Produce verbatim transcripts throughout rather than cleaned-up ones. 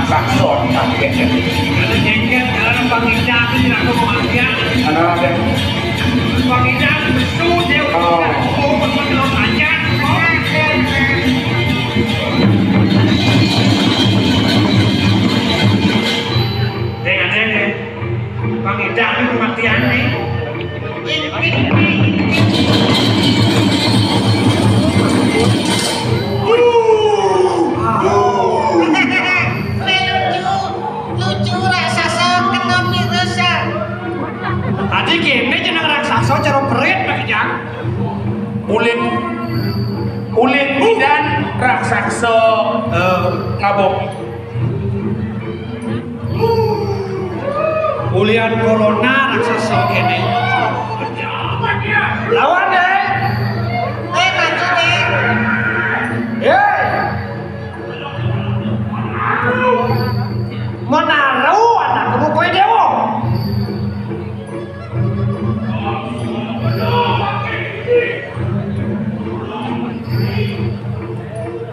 Raksasa kabéh. Ada jengket, ada Bang Ida, ada Bang Ida, ada Bang Ida. Oh. Deng, ada, deng. Bang Ida, ada kematian, nih. Lucu, lucu raksasa kena virus ya. Tadi kéné jeneng raksasa cara perit, Pak Jang. Ulin, ulin bidan raksasa, eh, ngabuk. Ulian corona raksasa kéné. Lawan, Dé. Eh, maju, Dé. Héi. Menaruh anak kamu kowe déwa.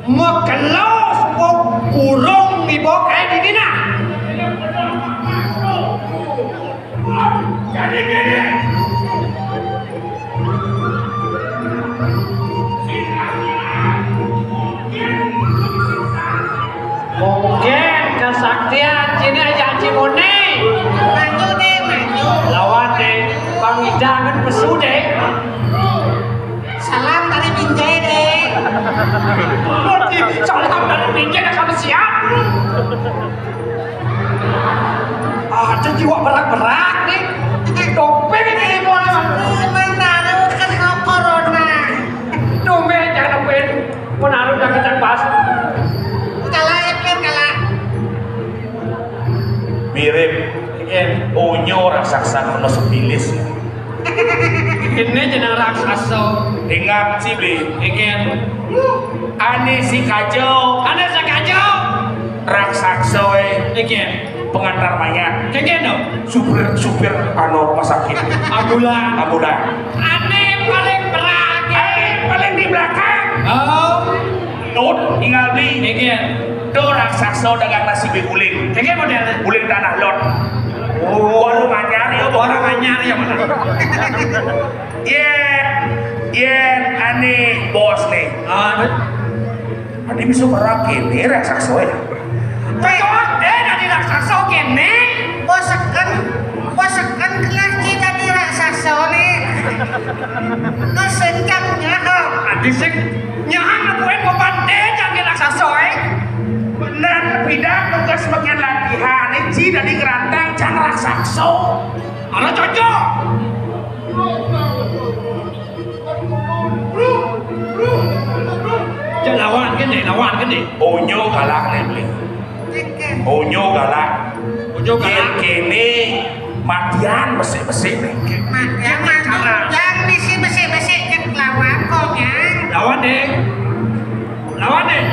Mekelos kok kurung ibu kayak gini nah. Jadi gini. Mungkin kesaktian sini aja Cimone. Maju deh, maju. Lawan deh, Bang Ida kan pesu deh. Salam dari Binjai deh. Berarti salam dari Binjai dah kamu siap. Ada jiwa berak-berak nih. Doping ini mau. Menaruh kena corona. Tumben jangan doping. Menaruh udah kencang pas. Kalah ya, Pir, kalah. Mirip. Iya. Onyo raksasa kena sebilis. Ini jeneng raksasa. Ingat sih, Bli. Iki. Ane si kajo. Ane si kajo. Raksasa, eh. Iki. Pengantar mayat. Kengken no. Supir, supir, anu, rumah sakit. Ambulan. Ambulan. Ane paling berat. Ane paling di belakang. Oh. Tut, tinggal di. Kengken. Tuh raksasa dagang nasi di uling. Kengken model. Uling Tanah Lot. Oh. Warung anyar ya, warung anyar ya mana? Yen, yen ane bos nih. Ah, ane bisa berak ini raksasa ya. Kayak deh dari raksasa kene. Boseken, boseken kena kita di raksasa nih. Kesencangnya kok. Adi sing nyahan aku yang beban deh jadi raksasa eh. Bener, beda tugas bagian latihan. Ini dari gerantang cang raksasa. Ora cocok. Cek lawan kene, lawan kene. Onyo galak nih, Bli. Onyo galak. Onyo galak. Yen kene matian besik-besik nih. Matian mati. Jangan misi besik-besik cek lawan konyang. Lawan deh. Lawan deh.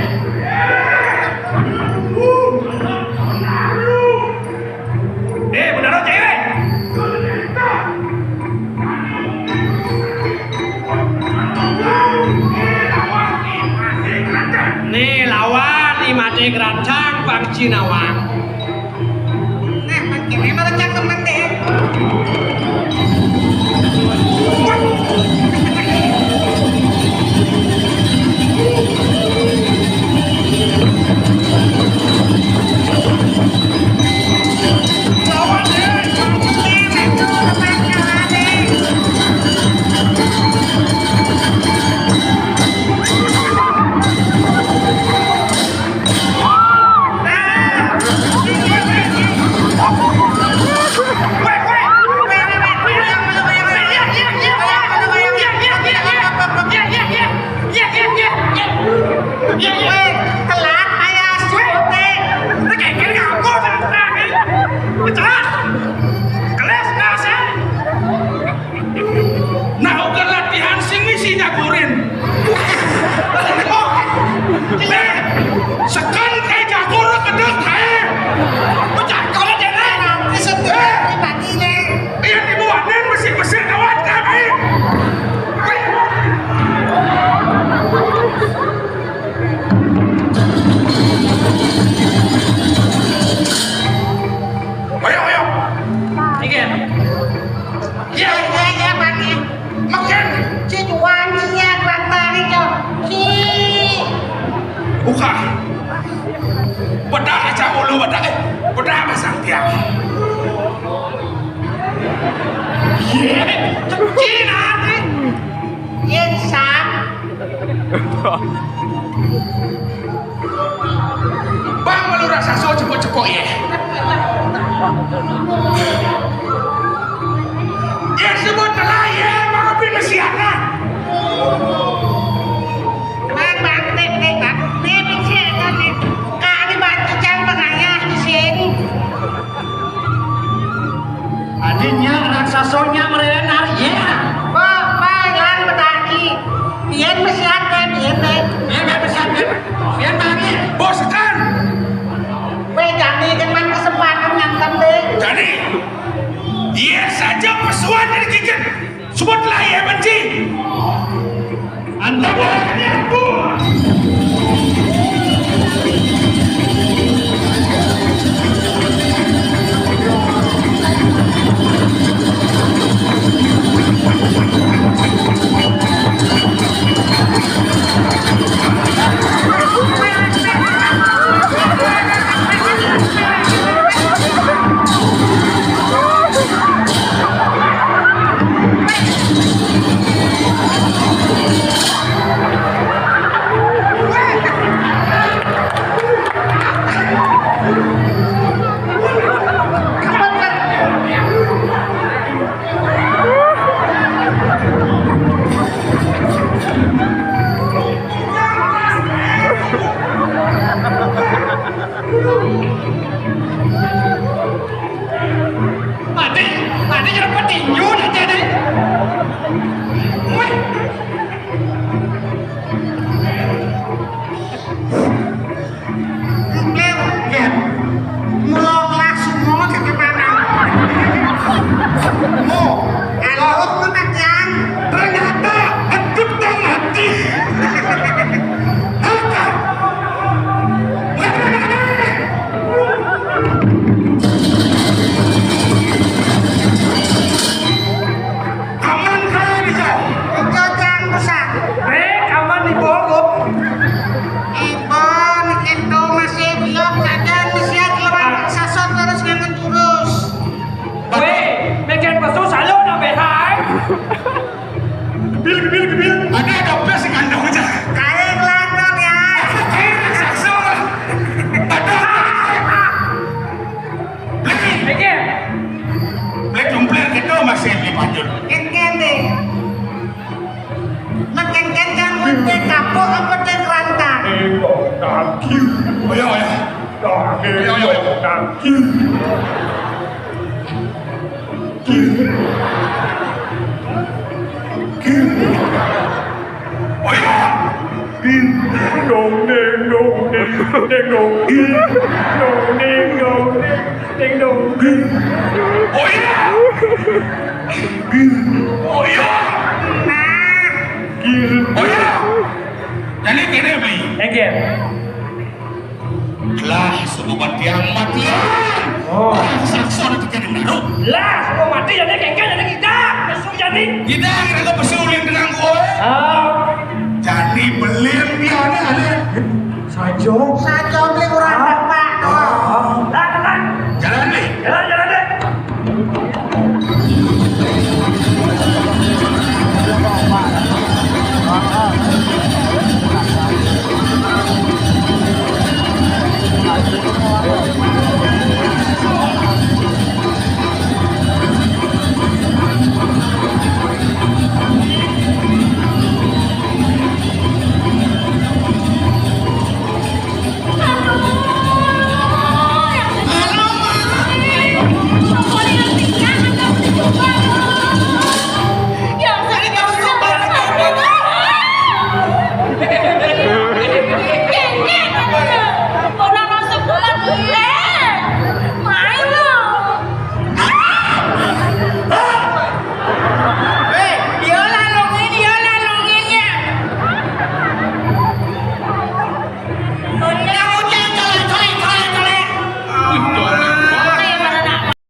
Eh, bener aja ya. Nih lawan nih mati gerancang Bang Cinawang. Nah, makin emang cangkeman deh. Buka. Bedak aja ulu bedak. Eh, bedak pasang tiang. Ye, cina ni. Yen sam. Bang melu raksasa cepok-cepok ye. Ye sebut telah ye mau bin mesianan. Bang, bang, tek, tek, bang. Nek, nek, nek, nek. Kak, ini batu jam pengayah di sini. Adinnya raksasanya mereka narik ya. Ba, ba, yang bertani. Biar mesiat deh, biar deh. Biar nggak mesiat deh. Biar bagi. Bos kan. Weh, jani kan man kesempatan nganten deh. Jadi, iya saja pesuan dari gigit. Sebutlah ia benci. Anda buat aku. Mati, mati nyerempet tinju dah jadi. Weh. Nggih, nggih. Mula kelas semua ke mana? Mo, kalau aku nak yang ternyata hidup dan mati. Aman kaya bisa. Jajang besar. Rek, aman di bawah. Ibu, nek ento masih belum ada mesiat lawan raksasa terus ngangen terus. Weh, bikin pesu selalu nambah hai. Gebil, gebil, gebil. Ada, ada bes sing kandang aja. Kain lanang ya. Raksasa. Ada. Lagi. Lagi. Lek jumplek gitu masih di panjur. Kenten deh. Meken-kenten kan mesti kapok apa teh kerantang? Ego kaki. Oh ya, oh ya. Kaki. Oh ya, oh ya. Kaki. Kaki. Oh ya. Ding dong ding dong ding ding dong ding dong ding dong ding ding dong. Oh ya. Oh ya. Nah. Oh ya. Jadi kene beli. Oke. Lah, suku mati amat ya. Oh. Lah, sakso ada tiga yang baru. Lah, suku mati jadi kengkeng jadi kita. Pesu jadi. Kita kira ke pesu ulin dengan kowe. Ah. Jadi belin dia ada. Sajo. Sajo beli